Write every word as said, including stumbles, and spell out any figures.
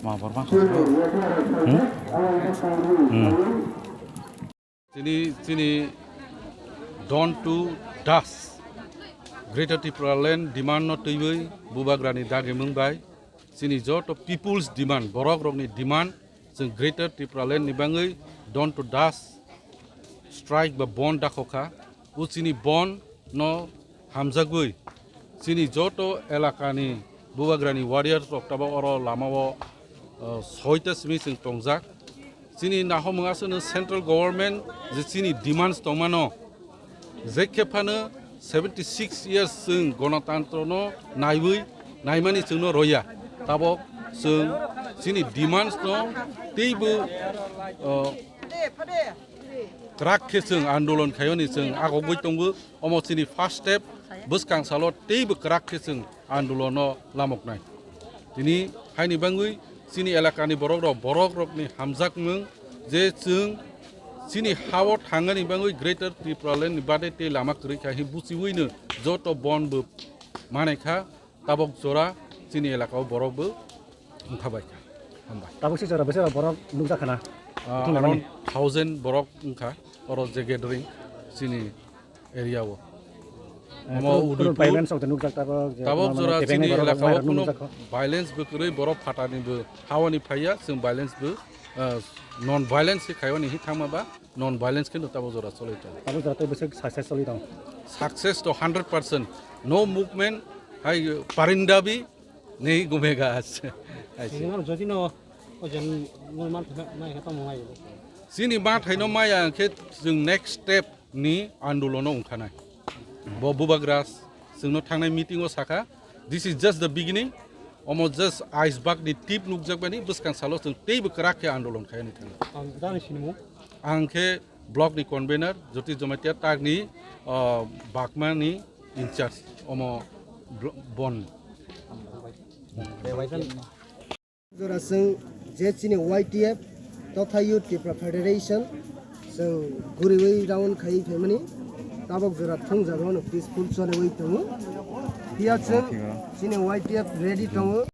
Ma borma. Hmm? Hmm. Chini, chini don't to das. Greater Tipraland demand no twiwi bubagrani dagi mung bai. Chini joto people's demand, borok rokni demand, chwng Greater Tipraland ni bangwi don't to das strike ba bon dakhokha. O chini bon no hamjagwi chini joto elakani bubagrani warriors rok tabok oro lamao, uh, soita simi chwng tongjak. Chini nahomung aswkno central government je chini demands tongmano, je khe phano seventy six years chwng gonotantrono naiwi naimani chwngno roya. Tabok chwng chini demands no teibo, uh, kwrak khe chwng andolon khaiyoni chwng agogwi tongo. Omo chini first step, bwskang salo teibo kwrak khe chwng andolono lamoknai. Tini haini bangwi chini elakani borok rok, borok rokni hamjakmung je chwng chini hao thangani bangwi Greater Tipraland ni bade tei lama kwrwi kha hi buchiwino joto bon bo manai kha. Tabok jora chini elakao borok bo wngkha bai kha. Hambai. Tabuk si jora bwswk borok nukjak khana? Ah, Thung around lamani. Thousand borok wngkha oro je gathering chini area o. Eh, Omo kunu, kunu Udaipur. Violence of the nukjak tabuk je tabok mane jora kebengwi chini borok elakao mairok kunu nukjak kho. Violence bo kwrwi borok phatani bo hawani phaiya, chwng violence bo, ah, non violence khe khaiwani hi thangma ba non violence khe no tabok jora choloi tongo. Tabuk jora tei bwswk success choloi tongo. Success to hundred percent. No movement, hai parinda bhi nahi ghumega aaj. Aise. Sinimar jodi no ojon no man thana nai kha tamo mai. Chini ma thaino maya khe chwng next step ni andolono wngkhanai. Bo bubagra chwngno thangnai meeting o sakha, "This is just the beginning." Omo just iceberg ni tip nukjakmani, bwskang salo chwng teibo kwrak khe andolon khaiyani thangna. Ang jani sinimung. Ang khe block ni convener, Jyoti Jamatia, tagni, ah, Bagma ni in charge, omo blo-, bon. Jora chwng je chini Y T F totha Youth Tipra Federation chwng guriwi round khai phaimani, tabok jora thung jaga no peaceful choliwi tongo. Phiya chwng chini Y T F ready tongo.